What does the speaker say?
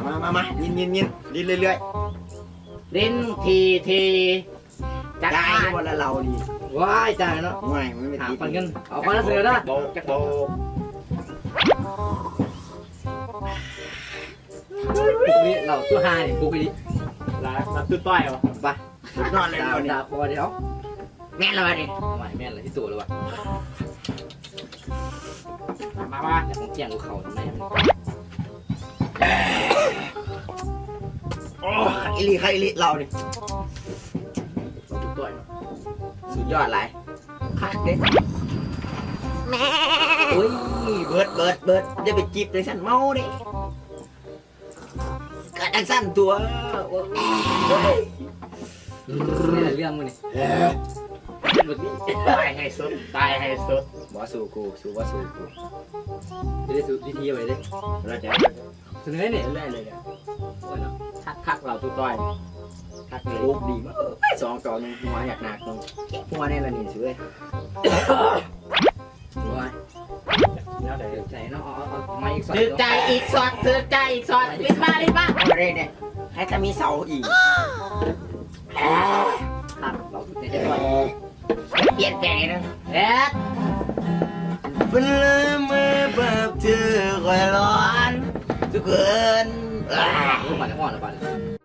ມາ ມາ ມາ ມາ ຍິນ ຍິນ ຍິນ ຫຼິ້ນເລື້ອຍໆ ຫຼິ້ນທີທີ ຈັກ ຈ່າຍ ຫາ ບໍ່ລະເຫຼົ້ານີ້ ວ້າຍ ຈ່າຍເນາະ ໂອ້ຍ ມັນໄປ ຫາ ຕິດ ຟັນເງິນ ເອົາຄວາມນຳສະເໜີເດີ ຈັກໂບກ ຈັກໂບກ ປຸກນີ້ເຫຼົ້າຕູ້ຫ້ານີ້ ປຸກອີ່ຫຼີ ລາວຕູ້ຕ່ອຍຫວາ ໄປ ນອນເລີຍ ດາວ ດາວພໍເດ ເອົາ ແມ່ນແລ້ວບັດນີ້ ໂອ້ຍ ແມ່ນແລ້ວ ທີ່ໂຕແລ້ວຫວາ ມາ ມາ ແລ້ວຂອງກຽງກູເຂົ້າໃນມັນ ໂອ້ ຄັກອີ່ຫຼີ ຄັກອີ່ຫຼີ ເຫຼົ້ານີ້ ເອົາຕູ້ຕ່ອຍເນາະ ສຸດຍອດຫຼາຍ ຄັກເດ້ ໂອ້ຍ ເບີດ ເບີດ ເບີດ ຢ່າໄປຈິບຈັ່ງຊັ້ນ ເມົາເດ້ ກະຈັ່ງຊັ້ນຕົວະ ໂອ້ຍ ນີ້ແຫຼະເລື່ອງມື້ນີ້ ເອີ ຕາຍໃຫ້ສຸດ ຕາຍໃຫ້ສຸດ ບໍ່ສູ້ກູ ສູ້ ບໍ່ສູ້ກູ ຊິໄດ້ສູ້ພິທີໄວ້ເດ້ ແລ້ວຈະ ສະເໜີນີ້ ເລື້ອຍໆ ໂອ້ຍເນາະ ຄັກໆ ເຫຼົ້າຕູ້ຕ່ອຍ ຄັກເລີຍ ໂອ້ ດີມາກ ເອີ ສອງຕໍ່ໜຶ່ງ ຫົວຫຍັກໜັກໜຶ່ງ ເຈັບຫົວແນ່ລະນີ້ ສຸເອີຍ ໂອ້ຍ ແນວໃດ ຖືກໃຈເນາະ ເອົາ ເອົາ ເອົາ ມາອີກຊັອດ ຖືກໃຈອີກຊັອດ ຖືກໃຈອີກຊັອດ ຫຼິ້ນມາ ຫຼິ້ນມາ ບໍ່ໄດ້ເດ້ ໃຫ້ຖ້າມີເສົາອີກ ຄັກ ເຮົາຖືກໃຈຈັກໜ້ອຍ ປ່ຽນແປງໜຶ່ງ ເຮັດ ເພິ່ນເລີຍມາແບບຖືກຂ້ອຍຫຼອນ ທຸກຄົນ ໂອ້ຍ ມາແຕ່ຮ້ອນລະບາດນີ້